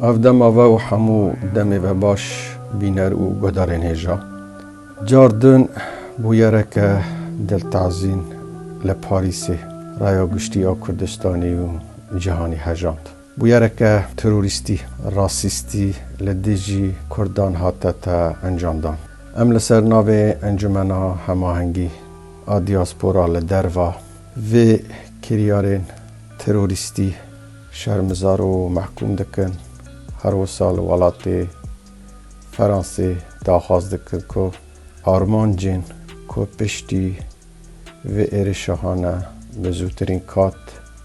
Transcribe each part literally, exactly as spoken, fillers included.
Ev dema ve û hemû demê ve baş bîner û guhdarên hêja. Cardin bûyereke diltazîn li Parîsê raya giştî ya Kurdistanê û cîhanê hejand. Bûyereke terorîstî, rasîstî li dijî Kurdan hate te encamdan. Em li ser navê Encûmena Hemahengî a Diaspora li derva vê kiryarên terorîstî şermizar û mehkûm dikin. Her wisa li welatê Fransê daxwaz dikin ku armancên ku piştî vê êrişa hane bi zûtirîn kat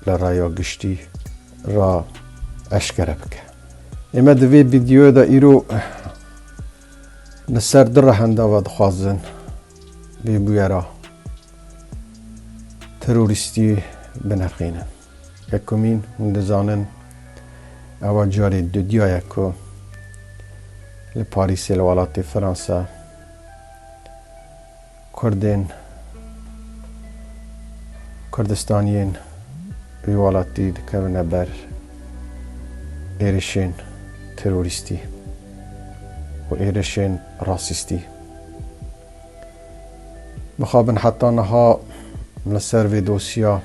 li raya giştî re eşkere bike. Ême di vê vîdeoyê de îro li ser du rehenda ve dixwazin vê bûyera terorîstî binirxînin. Yekumîn, hûn dizanin, ewa carê dudiya ye ku li Parîsê, li welatê Fransa, Kurdên, Kurdistaniyên wî welatî dikevine ber êrişên terorîstî û êrişên rasîstî. Mixabin heta niha li ser vê dosya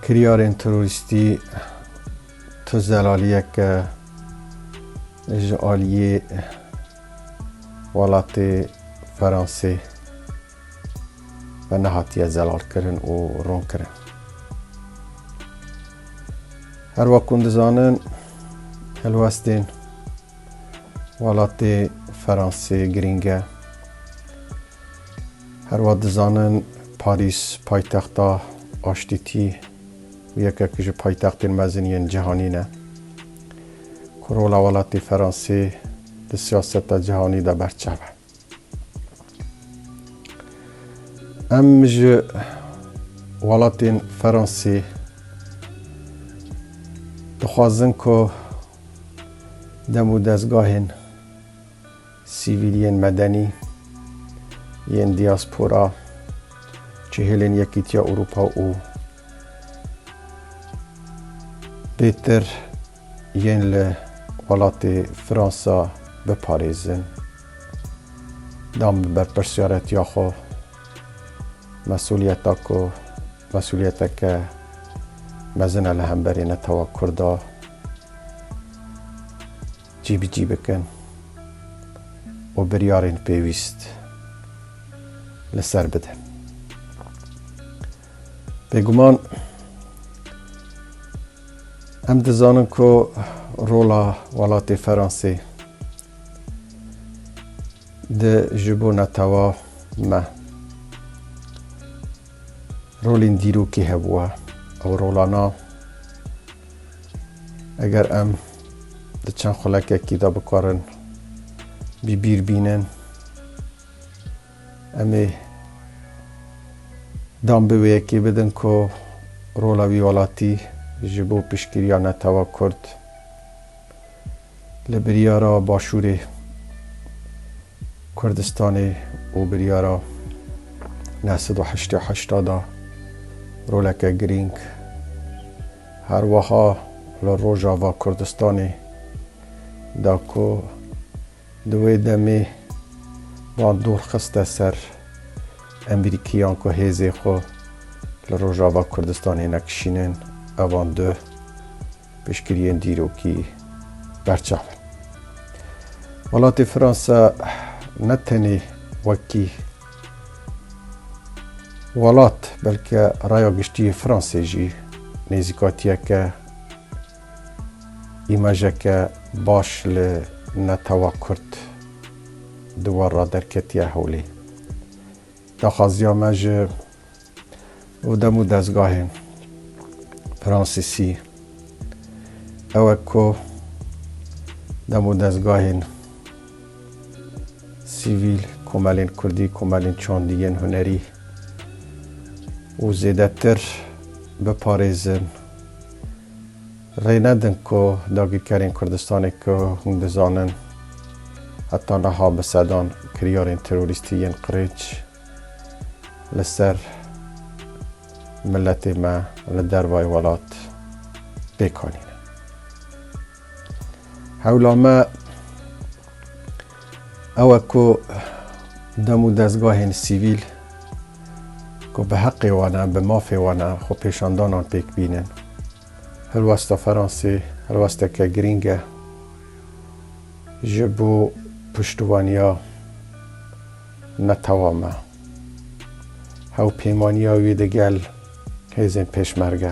kiryarên terorîstî tu zelaliyeke ji aliyê welatê Fransê ve nehatiye zelalkirin û ronkirin. Her wek hûn dizanin, helwestên welatê Fransê girîng e. Her wa dizanin Parîs paytexta aştîtî û yekek ji paytextên mezin yên cîhanî ne. Ku rola welatê Fransê di siyaseta cîhanî de berçav e. Em ji welatên Fransê dixwazin ku dem û dezgahên sivîl yên medenî, yên diaspora, cihêlên Yekîtiya Ewropa û bêtir yên li welatê Fransa biparêzin, dan bi berpirsiyaretiya xwe, mesûliyeta ku mesûliyeteke mezin e li hemberî netewa Kurda, cîbicî bikin û biryarên pêwîst li ser bidin. Bêguman em dizanin ku rola welatê Fransê di ji bo netewa me rolên dîrokî hebûye. Ew rolana eger em di çend xulekekî de bikarin bi bîr bînin, em ê dan bi wê yekê bidin ku rola wî welatî ji bo piştgiriya netewa Kurd li biryara Başûrê Kurdistanê û biryara neh sed û heştê heşt da roleke girîng, her wiha li Rojava Kurdistanê da ku di wê demê bandor xiste ser Emerîkiyan ku hêzê xwe li Rojava Kurdistanê nekişînin, evan du piştgiriyên dîrokî berçav in. Welatê Fransa ne tenê wekî welat, belke raya giştî yê Fransê jî nêzîkatiyeke, îmajeke baş li netewa Kurd di wan re derketiye hewlê. Daxwaziya me ji û dem û dezgahên fransîsî ew e ku dem û dezgahên sivîl, komelên kurdî, komelên çandî yên hunerî û zêdetir biparêzin. Rê nedin ku dagirkerên Kurdistanê ku hûn dizanin heta niha bi sedan kiryarên terorîstî yên qirêj li ser miletê me li dervayê welat pêk anîne. Hewla me ew e ku dem û dezgahên sivîl ku bi heqê wan e, bi mafê wan e, xwepêşandanan pêk bînin. Helwesta Fransê helwesteke girîng e ji bo piştîwaniya netewa me. Hewpêmaniya wî digel hêzên pêşmerge,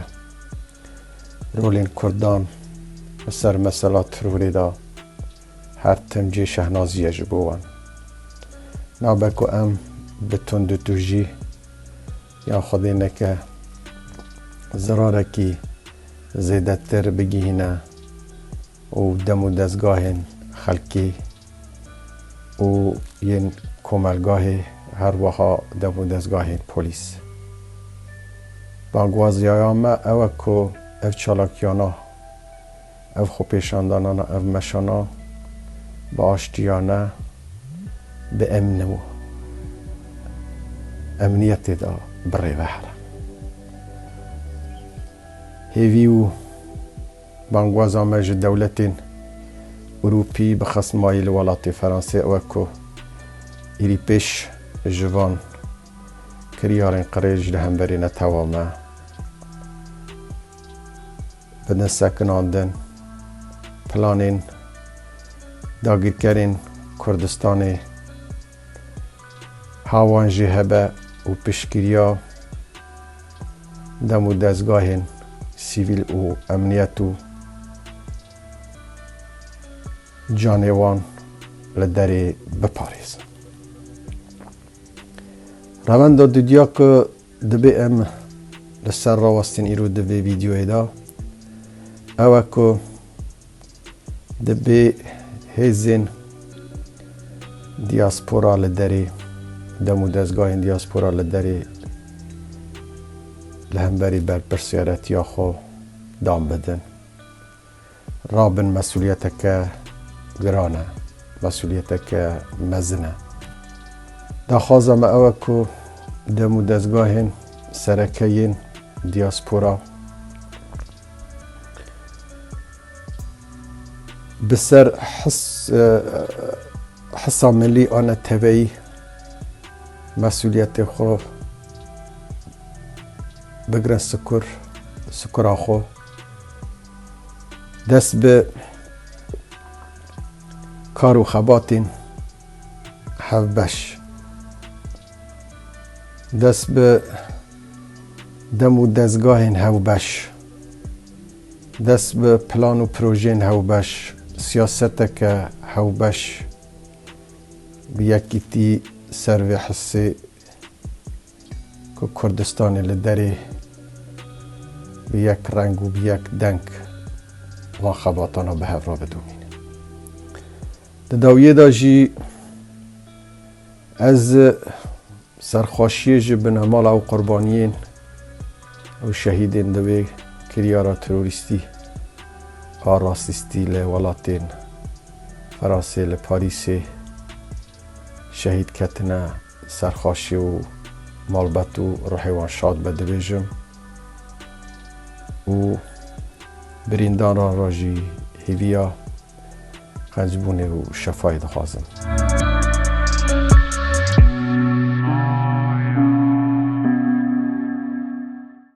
rolên Kurdan li ser mesela terorê de her tim cê şehnazî ye ji bo wan. Nabe ku em bi tundûtûjî yan xwedê neke zirarekî zêdetir bigihîne û dem û dezgahên xelkê û yên komelgahê, her wiha dem û dezgahên polîs. Bangwaziya me ew e ku ev çalakiyana, ev xwepêşandanana, ev meşana bi aştiyane, bi emn û emniyetê de bi rê ve here. Hêvî û bangwaza me ji dewletên Ewropî bi xismayî li welatê Fransê ew e ku êrî pêş ji van kiryarên qirêj li hemberî netewa me bidin sekinandin, planên dagirkerên Kurdistanê ha wan jî hebe û piştgiriya dem û dezgahên sivîl û emniyet û canê wan li derê biparêzin. Revenda dudiya ku dibê em li ser rawestin îro di vê vîdeoyê de, ew e ku dibê hêzên diaspora li derê, dem û dezgahên diaspora li derê li hemberî berpirsiyaretiya xwe dan bidin. Rabin mesûliyeteke giran e, mesûliyeteke mezin e. Daxwaza me ew e ku dem û dezgahên sereke yên diaspora bi ser his-, e, hisa milî a neteweyî mesûliyetê xwe bigrin sikur, sikura xwe. Dest bi kar û xebatên hevbeş, dest bi dem û dezgahên hevbeş, dest bi plan û projeyên hevbeş, siyaseteke hevbeş, bi yekîtî ser vê hisê ku Kurdistanê li derê bi yek reng û bi yek deng van xebatana bi hev re bidomîne. Di dawiyê de jî ez serxweşiyê ji binemala û qurbaniyên û şehîdên di vê kiryara terorîstî a rasîstî li welatên Fransê, li Parîsê şehîd ketine, serxweşî û malbet û ruhê wan şad be dibêjim û birîndaran re jî hêviya qencbûnê û şefayê dixwazim.